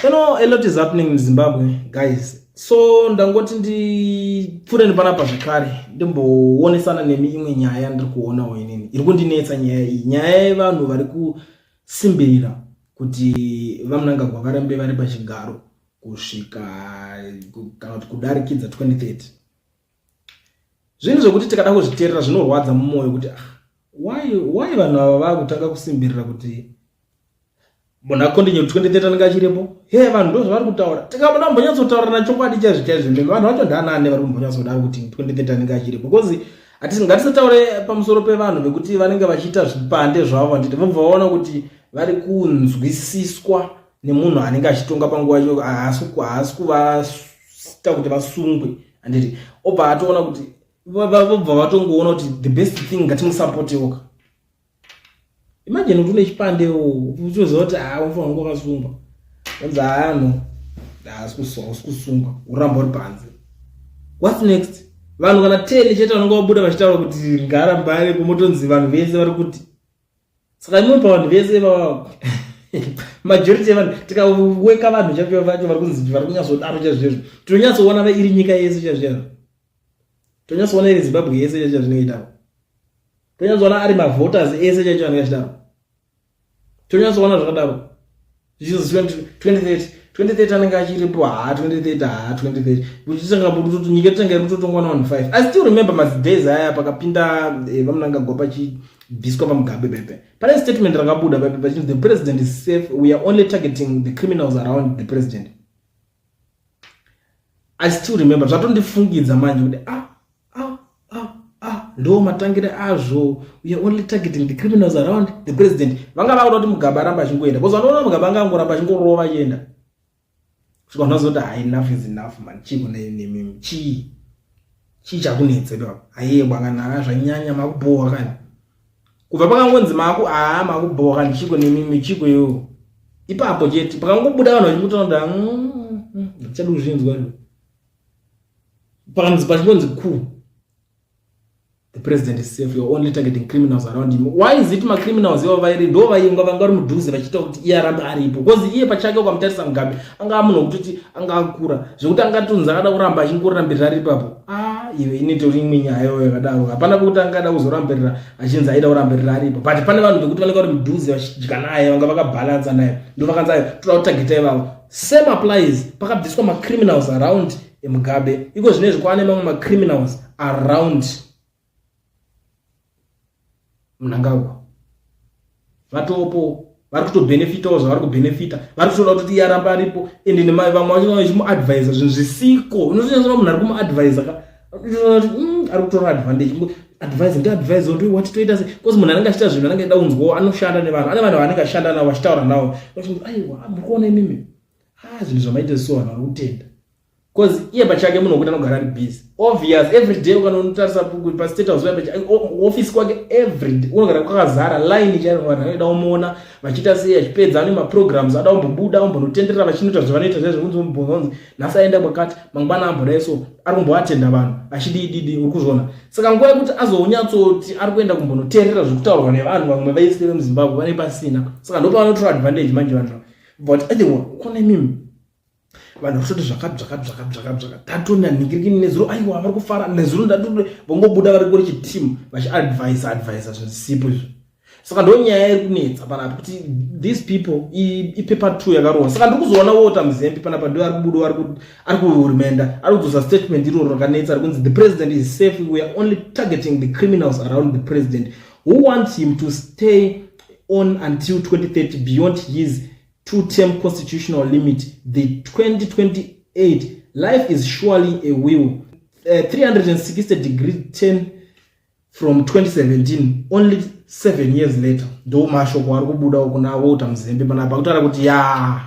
A lot is happening in Zimbabwe, guys. So ndangoti ndipfuure nepanapa zvekare, ndimboonesana nemi imwe nyaya yandiri kuonawo inini iri kundinetsa. Nyaya iyi, nyaya yevanhu vari kusimbirira kuti VaMnangagwa varambe vari pachigaro kusvika, kana kuti kudarikidza 2030. Zvinhu zvekuti tikada kuzviteerera zvinorwadza mumwoyo kuti, ah, why vanhu ava vaakutanga kusimbirira kuti munhu acontinue 2030 anenge achiripo? He, vanhu ndo zvavari kutaura. Tikabuda kumbonyatsotaurana chokwadi chaizvo chaizvo, mimi, vanhu vacho ndaanani vari kumbonyatsodaro kuti 2030 anenge achiripo? Because ngatisataure pamusoro pevanhu vekuti vanenge vachiita zvipande zvavo, handiti? Vobva vaona kuti vari kunzwisiswa nemunhu anenge achitonga panguva yacho, haasi kuvaita kuti vasungwe, handiti? Obva atoona kuti, vobva vatongoona kuti the best thing, ngatimusapotewoka. Imagine kuti une chipandewo, uchizoziva kuti haa, unofanira kunge wakasungwa, onzi, "Haa, no, haasi kusungwa, uramba uri panze." What's next? Vanhu kana 10 chete vanenge vabuda vachitaura kuti ngaaramba aripo, motonzi vanhu vese vari kuti. Saka imwe pavanhu vese ivava, majority yevanhu, tikaweka vanhu chacho vacho vari kunzi vari kunyatsodaro chaizvo, tinonyatsoona iri nyika yese chaizvo, tonyatsoona iri Zimbabwe yese chaizvo zvinoita, tonyatsoona ari mavoters ese chaicho anenge achidaro, tonyatsoona zvakadaro. 2030, 2030 anenge achiripo. Ha, 2030, ha, 2030 uchitanga nyika tanga iri kutotongwa navanhu 5. I still remember madays aya pakapinda VaMnangagwa, pachibviswa paMugabe pepe, pane statement rakabuda pepe pachinzi, "The president is safe. We are only targeting the criminals around the president." I still remember. Zvatondifungidza manje kuti, ah ah ah ah, ndo matangire azvo. "We are only targeting the criminals around the president." Vanga vakuda kuti Mugabe aramba achingoenda, because vanoona Mugabe anga angoramba achingorova achienda kusvika vanhu vazoti, "Hai, enough is enough, man. Chii nemimi? Chii, chii chakunetsa ipapo? Aiye, bwana, zvanyanya, makubhowa kani." Kubva pakangonzi maku, haa, makubhowa kani, chiko nemimi, chiko iwo ipapo chete pakangobuda vanhu vachingotanga kuti, "Ndichadi kuzvinzwa." Pakanzi, pachingonzi ku "The president is safe, you're only targeting criminals around him." Why is it macriminals ivo vairi ndo vainga vanga vari mudhuze vachiita kuti iye arambe aripo? Because iye pachake, ukamutarisa Mugabe, anga munhu wekutoti anga akura zvekuti angatonzi akada kuramba achingorambirira ari ipapo. Ah, iwe, inotori imwe nyaya iyoyo yakadaro. Hapana pekuti angada kuzorambirira achinzi aida kurambirira aripo, but pane vanhu vekuti vanenge vari mudhuze vachidya naye, vanga vakabhalansa naye, ndo vakanzi ayo toda kutargeta ivavo. Same applies pakabviswa macriminals around Mugabe. Iko zvinezvi kwaane mamwe macriminals around Mnangagwa. Vatopo vari kutobhenefitawo zvavari kubhenefita, vari kutoda kuti iye aramba aripo. Ende vamwe vacho vachimuadvisa zvinhu zvisiko. Unotonyatsoona munhu ari kumuadvisa ka, ari kutora advantage. Advise, ndiadvise, ndo wati toita sei? Because munhu anenge achiita zvinhu anenge aida kunzwawo anoshanda nevanhu, ane vanhu vaanenge achishanda navo, vachitaura navo, "Aiwa, muri kuona imimi, ah, zvinhu zvamaita so, vanhu vari kutenda." Because iye pachake munhu wekuti anogara ari busy, obvious. Every day ukanotarisa paState House, office kwake, every day unogara kwakazara line chairo, vanhu vanoida kumuona vachiita sei. Achipedza ane maprograms, ada kumbobuda, ombonotenderera, vachinoita zvavanoita zvaizvo. Nhasi aenda kwakati, mangwana ambodai, so ari kumboatenda vanhu achidii didi, uri kuzviona. Saka nguva yekuti azonyatsoti ari kuenda kumbonoteerera zvekutaurwa nevanhu vamwe vaisire vemuZimbabwe vane pasina. Saka ndopavanotora advantage manje vanhu, but aiwa, kona imimi vanhu vari kutoti zvakati zvakati zvakati zvakati zvakati, tatona nhingirikini nezuro, aiwa, vari kufara nezuro, ndato vongobuda vari kuri chiteam vachiadvisa advisa zvinhu zvisipo izvo. Saka ndo nyaya iri kunetsa panapa kuti these people, ipaper two yakarohwa. Saka ndiri kuzoona Walter Mzembi panapa, ndo ari kubuda, ari kuhurumenda, ari kudzosa statement iroro rakanetsa rikunzi, "The president is safe. We are only targeting the criminals around the president who want him to stay on until 2030, beyond his two-term constitutional limit, the 2028. Life is surely a wheel, 360 degree 10 from 2017, only 7 years later." Ndo mashoko ari kubuda kuna Walter Mzembi panapa, kutaura kuti, ya,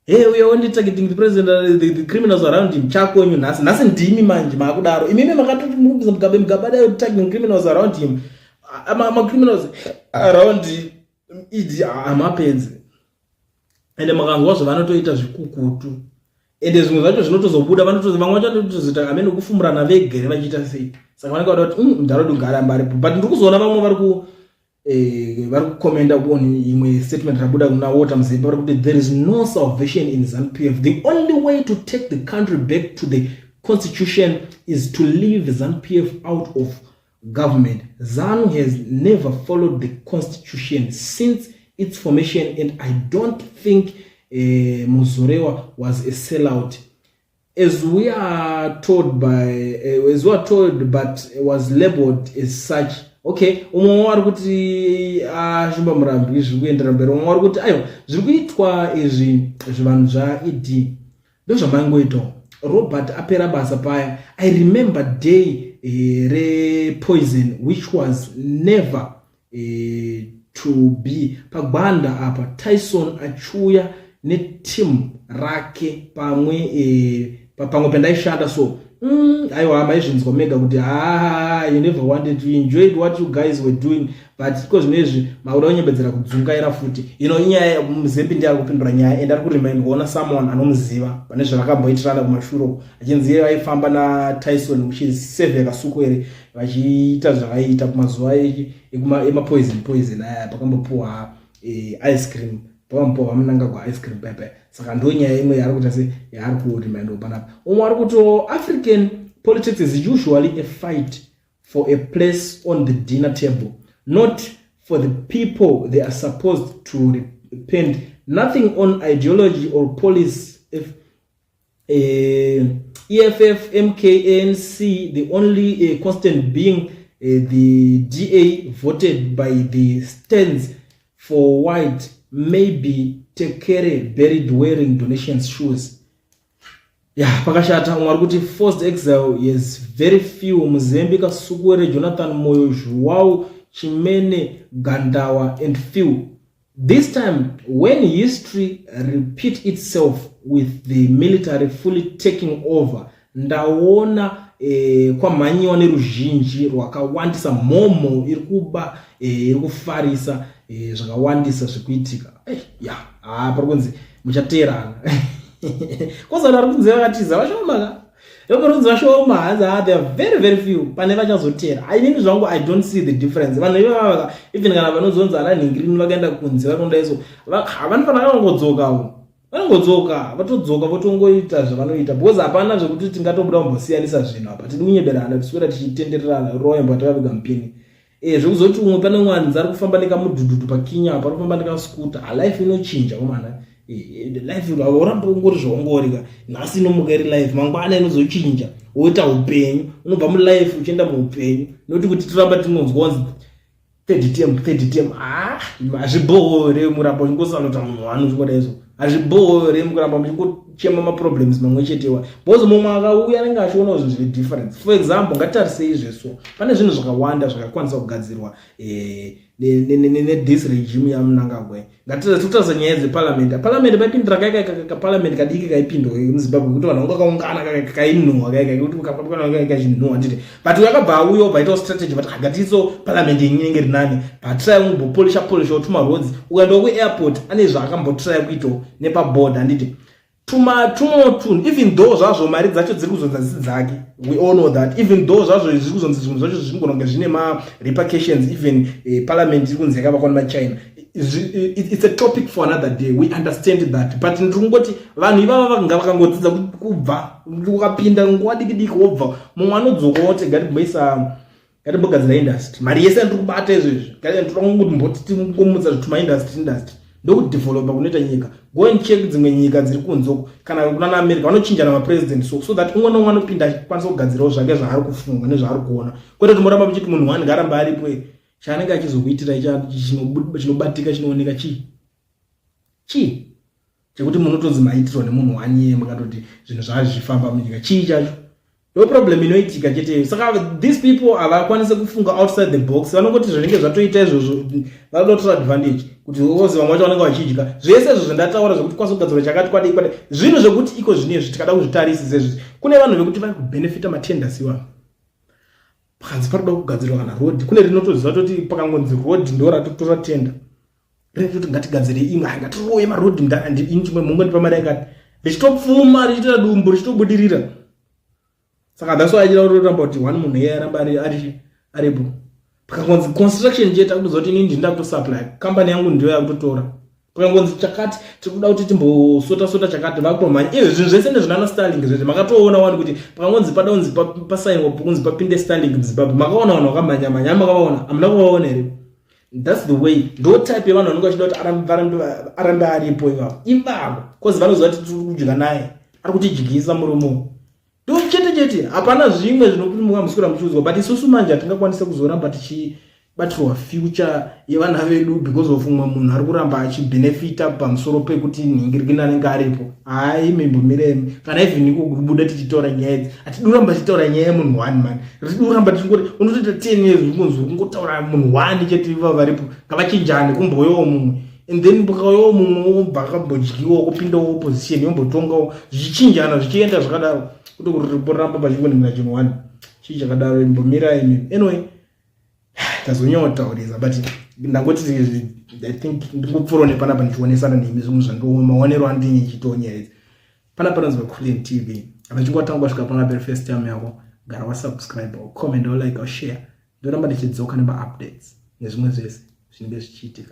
hey, we are only targeting the president, the criminals around him. Chakonyu nhasi, nhasi ndimi manje maakudaro imimi makatoti mukubvisa Mugabe. Mugabe adai targeting criminals around him, macriminals around idzi hamapedzi. Ende makanzwa zvavanotoita zvikukutu, ende zvimwe zvacho zvinotozobuda, vamwe vacho vanotozoita amene kufumurana vegere vachiita sei. Saka vanenge vada kuti, "Ndarodi ngaramba aripo." But ndiri kuzoona vamwe vari ku Vari kucommenta on imwe statement rabuda kuna Walter Mzembi. Vari kuti there is no salvation in ZANU PF. The only way to take the country back to the constitution is to leave ZANU PF out of government. ZANU has never followed the constitution since its formation, and I don't think Muzorewa was a sellout as we are told, but was labeled as such. Okay, umwe wari kuti ashumba murambi, zviri kuendera mberi. Umwe wari kuti aiwa, zviri kuitwa izvi zvivanhu zvaED ndozvamangoitawo. Robert apera basa paya. I remember day repoison which was never to be pagwanda apa, Tyson achiuya neteam rake pamwe pamwe pendaishanda. So aiwa, maizvinzwa mega kuti ha, you never wanted to enjoy what you guys were doing, but iko zvino izvi makuda kunyembedzera kudzungaira futi. Inyaya Muzembi ndiye ari kupindura nyaya, and ari kuremindwaona someone anomuziva pane zvavakamboitirana kumashure uko, achinzi iye vaifamba naTyson, which is Saviour Kasukuwere, vachiita zvavaiita kumazuva emapoison poison aya, pakambopuwa ice cream, pakambopuwa vaMnangagwa ice cream paipai. Saka ndo nyaya imwe yaari kuita se yaari kuremindwa panapa. Umwe ari kuti African politics is usually a fight for a place on the dinner table, not for the people they are supposed to repent. Nothing on ideology or policy. If EFF, MK, ANC, the only constant being the DA voted by the stands for white, maybe Tekere buried wearing donations shoes. Ya, pakashata. Umwe ari kuti forced exile, yes, very few: Muzembi, Kasukuwere, Jonathan Moyo, Zhuwao, Chimene, Gandawa and few. This time when history repeat itself with the military fully taking over, ndaona kwamhanyiwa neruzhinji rwakawandisa, mhomho iri kuba, iri kufarisa, zvakawandisa zvekuitika. Ya, ha, pari kunzi muchateerana kozana vari kunzi vakatiza vashoma ka, vari kunzi vashoma, hanzi ha, they are very very few pane vachazotera. Inini zvangu I don't see the difference. Vanhu ivava, even kana vanozonzi ana nhingirini vakaenda kunze, vari so vanofanira vangodzokawo, vanongodzoka, vatodzoka, votongoita zvavanoita, because hapana zvekuti tingatobuda kumbosiyanisa zvinhu apa. Tidi kunyeberana, tiswera tichitendererana roemba takaviga mupini. Zvekuzoti umwe pane umwe anzi ari kufamba nekamudhudhudhu pakinya apa, ari kufamba nekaskuta, life inochinja komana. Life uramba ungori zvaungorika. Nhasi inomuka iri life, mangwana inozochinja, woita upenyu, unobva mulife uchienda muupenyu. Nekuti kuti tiramba tinonzwa kunzi third term, third term, ah, hazvibhohore muramba uchingosaluta munhu wanu uchingoda izvo. Hazvibhohore mukuramba muchingochema maproblems mamwe chetewa, because mumwe akauya anenge achionawo zvinhu zviri difference. For example, ngatitarisei zveso, pane zvinhu zvakawanda zvakakwanisa kugadzirwa nethis regime yaMnangagwa. Ngatitotarisa nyaya dzeparliament. Parliament paipindira kaparliament kadiki kaipindwa muZimbabwe, kuti vanhu vanga kaungana, kainhuhwa, kachinhuhwa, nditi, but yakabva auya, obva aitawo strategy, but ngatiiso parliament yenyu inenge ri nani, but kumbopolisha polishawo tumaroads. Ukaendawo kuairport, ane zvaakambotry kuitawo nepaboard, handiti? Tuma tumwe tunhu, even though zvazvo mari dzacho dziri kuzonzi dzisi dzake, we all know that, even though zvazvo zviri kuzonzi zvinhu zvacho zvinogona kunge zvine marepercussions, even parliament iri kunzi yakavakwa nemaChina. It's a topic for another day, we understand that, but ndiri kungoti vanhu ivava vanga vakangodzidza kubva, ukapinda nguva diki diki wobva, mumwe anodzoka woti ngatimboisa, ngatimbogadzira industry, mari yese yandiri kubata izvezvi, ndoda kungoti mboti tingomutsa zvituma industry, industry ndokudevelopa kunoita nyika. Go and check dzimwe nyika dziri kunze uko, kana kuna naAmerica, vanochinjana mapresident so that umwe neumwe anopinda achikwanisa kugadzirawo zvake zvaari kufunga nezvaari kuona, kwete kuti moramba muchiti munhu wani ngaaramba aripo. Chaanenge achizokuitirai chinobatika, chinooneka chii? Chii chekuti munotonzi maitirwa nemunhu waniye, mukatoti zvinhu zvaa zvichifamba munyika? Chii chacho? Ndo problem inoitika chete. Saka these people havakwanisi kufunga outside the box. Vanongoti zvinenge zvatoita izvozvo, vanoda kutora advantage kuti ozi vamwe vacho vanenge vachidya zvese izvo zvandataura, zvekuti kwanisa kugadzirwa chakati kwadii kwadii, zvinhu zvekuti iko zvinezvi tikada kuzvitarisa sezvi, kune vanhu vekuti vari kubenefita matenders iwavo. Pakanzi paroda kugadzirwa kana road, kune rinotoziva toti pakangonzi road ndo ratotora tender, rinototi ngatigadzire imwe, ngatiroye maroad, ini chimwe mungondipa mari yakati, richitopfuma, richiita dumbu, richitobudirira. Saka that's why achida kutoramba kuti one munhu iye aramba aripo. Pakangonzi construction chete, akutoziva kuti inini ndinda kutosupply, kambani yangu ndiyo yakutotora. Pakangonzi chakati, tiri kuda kuti timbosota sota chakati, vakutomhanya. Izvi zvinhu zvese ndezvinana Starlink zvese. Makatoona wani kuti pakangonzi pada kunzi pasainwa kunzi papinde Starlink muZimbabwe, makaona vanhu vakamhanya mhanya. Makavaona? Hamuna kuvaona here? That's the way, ndo type yevanhu vanenge vachida kuti arambe aripo ivavo ivavo, 'cause vanoziva kuti tiri kudya naye, ari kutidyisa murumo. Ndo chete chete, hapana zvimwe zvinomuka muswera muchiudzwa. But isusu manje hatingakwanisa kuzoramba tichibatirwa future yevana vedu because of umwe munhu ari kuramba achibenefita pamusoro pekuti nhingirikini anenge aripo. Hai, mimbomiremi. Kana even iko kubuda tichitaura nyaya idzi, hatidi kuramba tichitaura nyaya yemunhu one man. Hatidi kuramba tichingoti unotoita 10 years ungonzi kungotaura munhu one chete. Iva varipo ngavachinjane, kumboyowo mumwe, and then pokauyawo mumwe wobva akambodyiwawo, kupindawo opposition yombotongawo, zvichinjana zvichienda zvakadaro, kuti kuramba pachingoningira chinhu one. Chii chakadaro? Imbomirai imi. Anyway, tazonyanyotaurisa, but ndangoti I think ndingopfuurawo nepanapa ndichionesana nemi zvimwe zvandomaonero andinichitawo nyaya idzi. Panapa panonzi Vaculian TV. Kana uchinge watanga wasvika panapa first time yako, gara wasubscribe, comment, like, share. Ndoramba ndichidzoka nemaupdates nezvimwe zvese zvinenge zvichiitika.